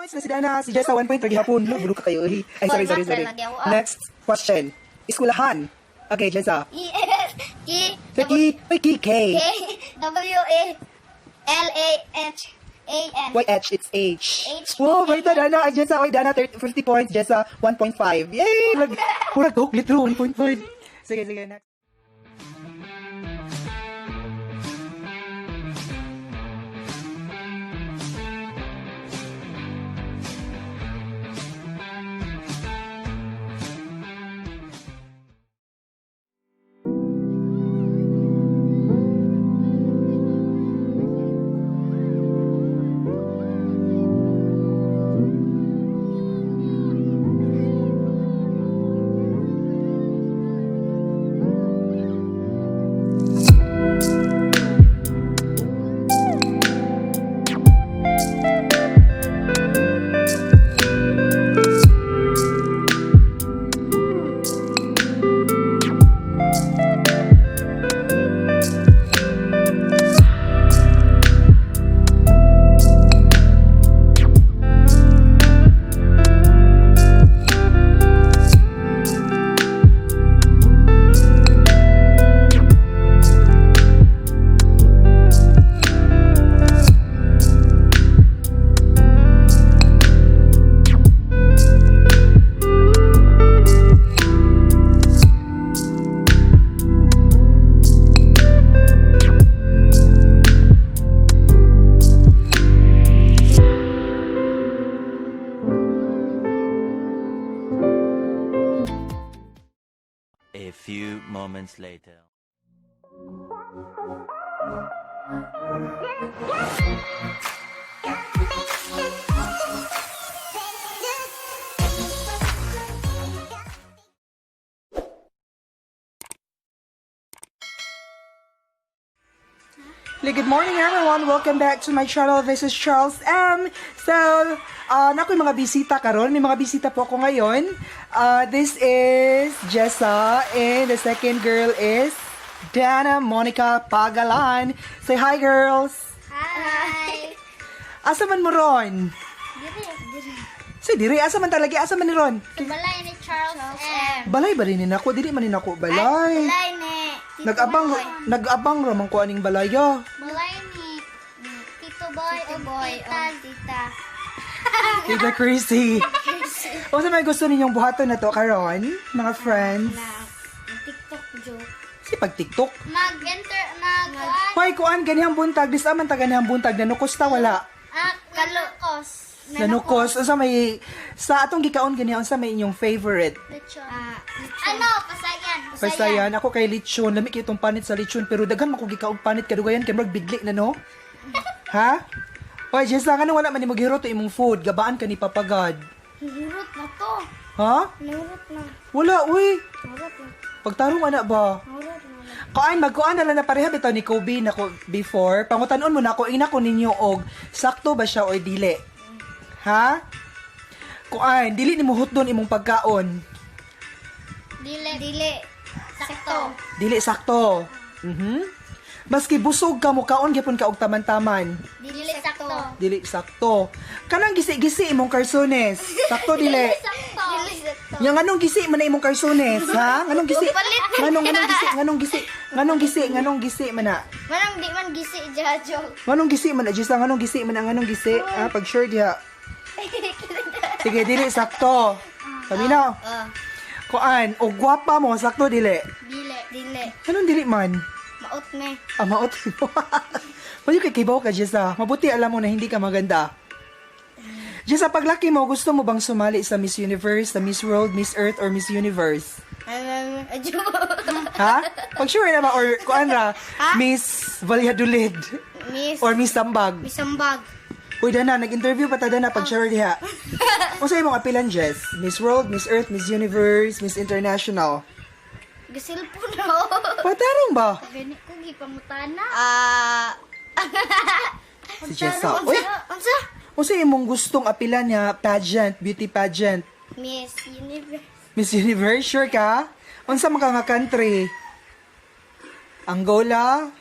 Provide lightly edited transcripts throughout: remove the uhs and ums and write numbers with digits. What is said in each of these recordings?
Points na si Dana, si Jessa, 1 point, lagi hapon. No, bulo ka kayo. Eh. Ay, sorry, sorry, sorry. Next question. Eskwelahan. Okay, Jessa. E S K Sa K, ay, K, K. K W A L A H A N. Y, H, it's H. H. Wow, wait, Dana. Ay, Jessa, oy, Dana, 30, 50 points. Jessa, 1.5. Yay! Murag, oh, litro, 1.5. Sige, sige, next. A few moments later. Hey, good morning, everyone. Welcome back to my channel. This is Charles M. So, nakoy mga bisita karon. May mga bisita po ako ngayon. This is Jessa and the second girl is Dana Monica Pagalan. Say hi, girls. Hi. Asa man mo ron? Dire, dire. Say diri, asa man talaga? Asa man ni ron? Sa balay ni Charles M. Balay ba rin ni nako? Dili man ni nako balay. Balay ni Tito Nag-abang Boy. nag-abang ra man ko aning balaya. Balay ni Tito Boy o Tita Tita. Tita Chrissy. O sa may gusto ninyong buhaton na to karon, mga friends? TikTok joke. Si pag TikTok. Mag-enter, mag Hoy, kuan ganihang buntag, dis aman ta ganihang buntag nanukos ta wala. Ah, kalukos. Nanukos unsa may sa atong gikaon ganiha unsa may inyong favorite? Lechon. Ano, pasayan. Pasayan ako kay lechon, lami kay itong panit sa lechon pero daghan man ko gikaog panit kadugayan kay murag bigli na no. Ha? Hoy, Jessa, ngano wala man nimo gihurot imong food? Gabaan ka ni Papa God. Hihurot na to. Ha? Nahurot na. Wala, uy. Nahurot na. Pagtarong ana ba? Nahurot na. Kuan magkuan na lang na pareha bitaw ni Kobe nako before. Pangutanon mo nako ina ko ninyo og sakto ba siya or dili. Ha? Kuan dili nimo hutdon imong pagkaon. Dili. Dili. Sakto. Dili sakto. Maski busog ka mo kaon gyapon ka og taman-taman. Dili sakto. Dili sakto. Kanang gisi-gisi imong karsones. Sakto dili. Sakto. Dili sakto. Yang anong gisi man na imong karsones, ha? Nganong gisi? Nganong nganong gisi? Nganong gisi? Nganong gisi? Nganong gisi man na? Manang di man gisi jajo. Nganong gisi man na Jessa? Nganong gisi man na? Nganong gisi? Ah, pag sure diha. Sige, dili sakto. Paminaw. Ah. Kuan, o gwapa mo, sakto dili. Dili. Dili. Anong dili man? Maot me. Ah, maot mo. Pwede kay kibaw ka, Jessa. Mabuti alam mo na hindi ka maganda. Jessa, paglaki mo, gusto mo bang sumali sa Miss Universe, sa Miss World, Miss Earth, or Miss Universe? Adyo. Ha? Pag sure na ba? Or kuan ra, Miss Valladolid Miss. or Miss Tambag? Miss Ambag. Uy, Dana, nag-interview pa ta, Dana, pag sure diha. Unsa imong apilan, Jess? Miss World, Miss Earth, Miss Universe, Miss International. Gisilpon na. Patarong ba? Gani ko gipamutana. Ah. Si Jessa. Uy, Unsa? unsa imong gustong apilan niya pageant, beauty pageant? Miss Universe. Miss Universe, sure ka? Unsa man ka nga country? Angola?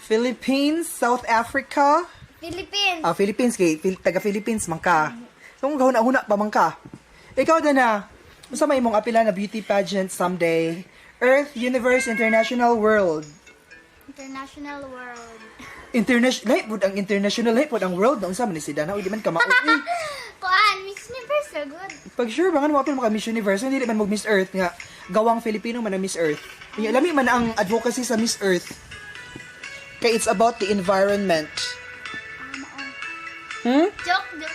Philippines? South Africa? Philippines. Ah, Philippines kay taga Philippines man ka. Kung gahuna-huna pa man ka. Ikaw, Dana, unsa may imong apila na beauty pageant someday? Earth, Universe, International, World. International world. International, lahi pud ang international, lahi pud ang world. Na unsa man ni si Dana, uy, di man ka mao, uy. Kuan, Miss Universe so good. Pag sure ba nga mo apil mo ka Miss Universe, hindi man mo Miss Earth nga gawang Filipino man ang Miss Earth. Unya, lami man ang advocacy sa Miss Earth. Kay it's about the environment. Joke, joke.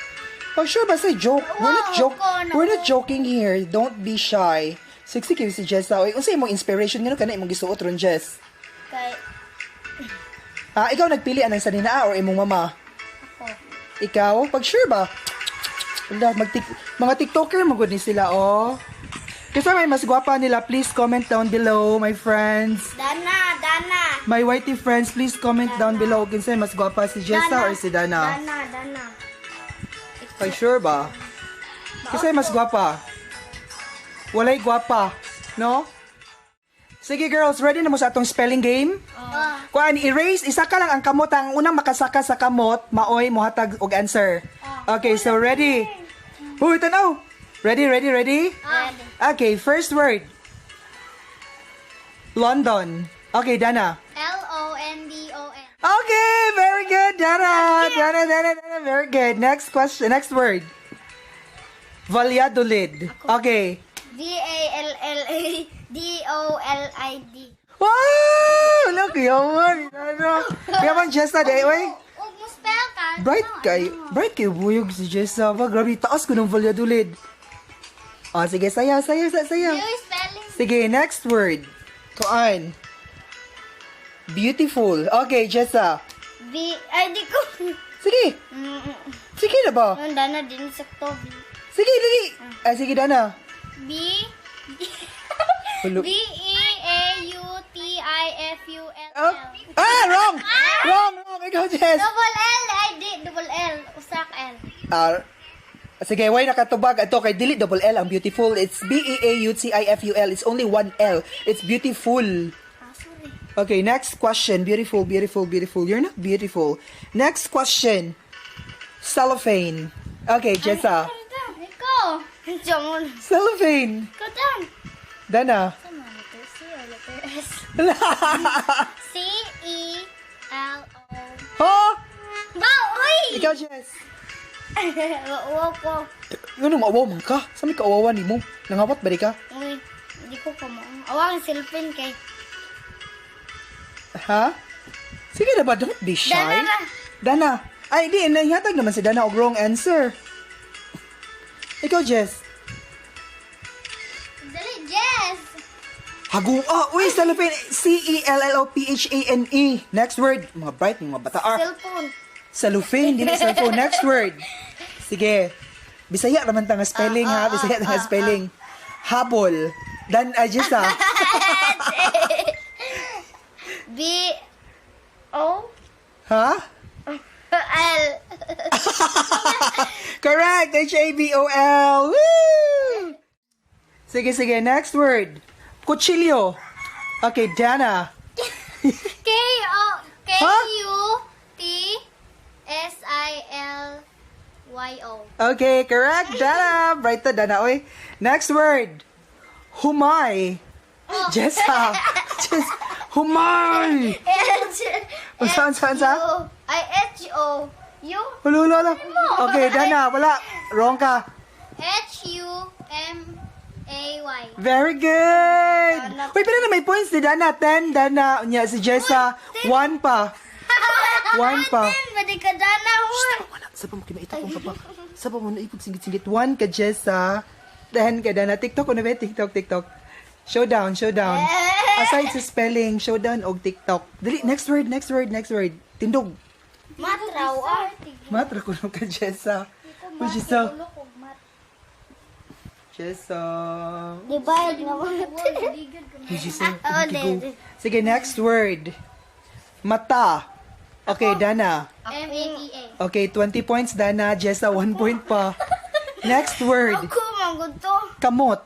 Pag sure ba say joke? We're not Wow, joke. ko, naku. We're not joking here. Don't be shy. Sexy kayo si Jessa. Oy, unsa imong inspiration ngano kana imong gisuot ron, Jess? Kay Ah, ikaw nagpili anang sanina or imong mama? ako. Ikaw? Pag sure ba? Wala, mga TikToker mo gud ni sila, oh. Kasi may mas gwapa nila, please comment down below, my friends. Dana, Dana. My whitey friends, please comment down below kinsa may mas gwapa, si Jessa or si Dana. Dana, Dana. Pag sure ba? Kasi mas gwapa. Walay gwapa, no? Sige girls, ready na mo sa atong spelling game? Oh. Kuan, erase, isa ka lang ang kamot. Ang unang makasaka sa kamot, maoy mohatag og answer. Okay, so ready? Uy, tanaw! Ready, ready, ready? Ready. Okay, first word. London. Okay, Dana. London. Okay, very good, Dana. Dana, Dana, Dana, very good. Next question, next word. Valladolid. Okay. Valladolid. Wow! Look, yaman. Dana. Yaman, Jessa, di, oy. Ug mo spell ka. Bright kay, bright kay buyog si Jessa. Ba, grabe, taas ko ng Valladolid. Oh, sige, saya, saya, saya, saya. You spelling. Sige, next word. Kuan. Beautiful. Okay, Jessa. B ay di ko. Sige. Sige na ba? Ang Dana din sakto B. Sige, dali. Ah, sige, Dana. B Hulo. B E A U T I F U L Oh. L. Ah, wrong! Wrong, wrong. Ikaw, Jess. Double L ay di double L usak L. Ah, sige, why nakatubag? Ito, kay dili double L ang beautiful. It's B-E-A-U-T-I-F-U-L. It's only one L. It's beautiful. Ah, sorry. Okay, next question. Beautiful, beautiful, beautiful. You're not beautiful. Next question. Cellophane. Okay, Jessa. Ikaw. Jamon. Cellophane. Ikaw dan. Dana. Sama letter C or letter S? C E L O. Ha? Ba, uy! Ikaw, Jess. Uwaw ko. Ano, maawaw man ka? Sa may kaawawan ni mo? Nangawat ba di ka? Uy, hindi ko pa mo. Awang cellphone kay. Ha? Sige na ba? Don't be shy. Dana na. Dana. Ay, di. Nahihatag naman si Dana og wrong answer. Ikaw, Jess. Dali, Jess! Hagua. Uy, cellophane. C-E-L-L-O-P-H-A-N-E. E. Next word. Mga bright, mga bata. Ah, Cellphone. cellophane. Di na cellphone. Next word. Sige. Bisaya naman ta nga spelling, ha? Bisaya ta nga spelling. Habol. Dan, ay, Jess, ah. B O Ha? L. Correct! Habol! Woo! Sige, sige. Next word. Kutsilyo. Okay, Dana. K O K Huh? U T S I L Y O. Okay, correct. Dana. Bright to Dana. Oy. Next word. Humay. Jessa. Jess. Humay. H Unsa, unsa, unsa? U I H O U Wala, wala, wala. Okay, Dana. Wala. Wrong ka. H U M A Y. Very good. Uy, pero na may points ni Dana. 10, Dana. Unya, si Jessa. 1 pa. 1 pa. Pwede ka Dana, huy. Wala. Sa pa mo kinaita kong kapa. Sa pa mo naipog singit-singit. 1 ka, Jessa. 10 ka, Dana. TikTok ko na ba? TikTok, TikTok. Showdown, showdown. Aside sa spelling, showdown og TikTok. Dali, next word, next word, next word. Tindog. Matraw ah. Matra ko ka, Jessa. Uy, Jessa. Jessa. Di ba? Uy, Jessa. Ah, Go. oh, Sige, next word. Mata. Okay, Dana. M A T A. Okay, 20 points, Dana. Jessa, 1 point pa. Next word. Ako manggod to. Kamot.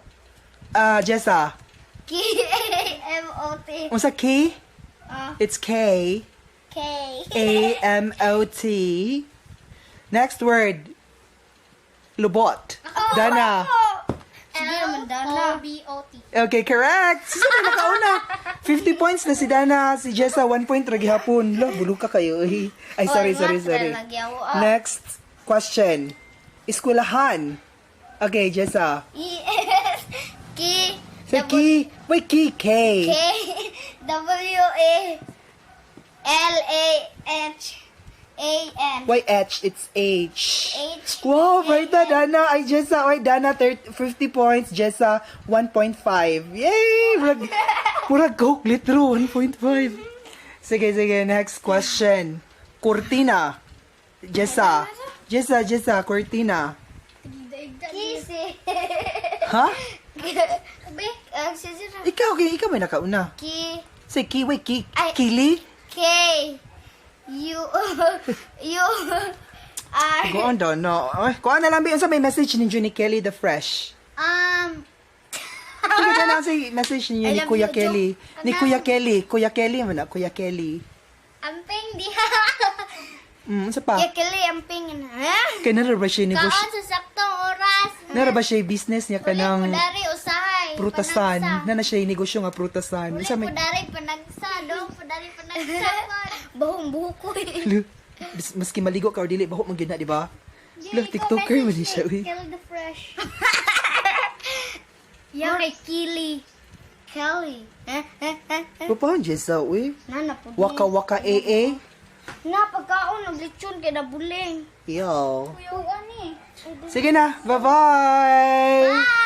Ah, Jessa. K A M O T. Unsa K? Ah. It's K K. A M O T. Next word. Lobot. Dana. Sige naman, Dana. L-O-B-O-T. Okay, correct. Sino may nakauna? 50 points na si Dana. Si Jessa, 1 point ra gihapon. Lo, buluka kayo. Eh. Ay, sorry, sorry, sorry. Next question. Eskwelahan. Okay, Jessa. E S K Sa K, wait, K, K. K W A L A H A N. Why H? It's H. H. Wow, right na, Dana. Ay, Jessa. Ay, Dana, 30, 50 points. Jessa, 1.5. Yay! Murag, murag Coke litro, 1.5. Sige, sige. Next question. Cortina. Jessa. Jessa, Jessa, Cortina. Kisi. Ha? Be, ang sisira. Ikaw, okay, ikaw may nakauna. K Say, ki, wait, ki, Ay. Kili? K U U R. Go on, Dana. Ay, kuha na lang, ba, unsa may message ninyo ni Kelly the Fresh? Sige, Dana, say message ninyo I ni love Kuya you, Kelly. Joe. Ni Kuya Kelly. Kuya Kelly man na, Kuya Kelly. Amping diha. Unsa pa? Yakili amping na. Kay nara ba siya negosyo? Kaon sa saktong oras. Nara ba siya business niya kanang Uli pudari usahay. prutasan? Panagsa. Na na siya negosyo nga prutasan. Uli Unsa may pudari panagsa. Dong pudari panagsa. Bahong buhok ko eh. Lu, maski maligo ka or dili baho man gyud na, di ba? Lu, TikToker man di siya, uy. Kelly the Fresh. Ya kay Kili. Kelly. Eh, eh, eh, eh. Papahan Jessa, uy. Na na po. Waka waka AA. Na pagkaon og lechon kay nabuling. Yo. Kuya ani. Sige na, bye-bye. Bye.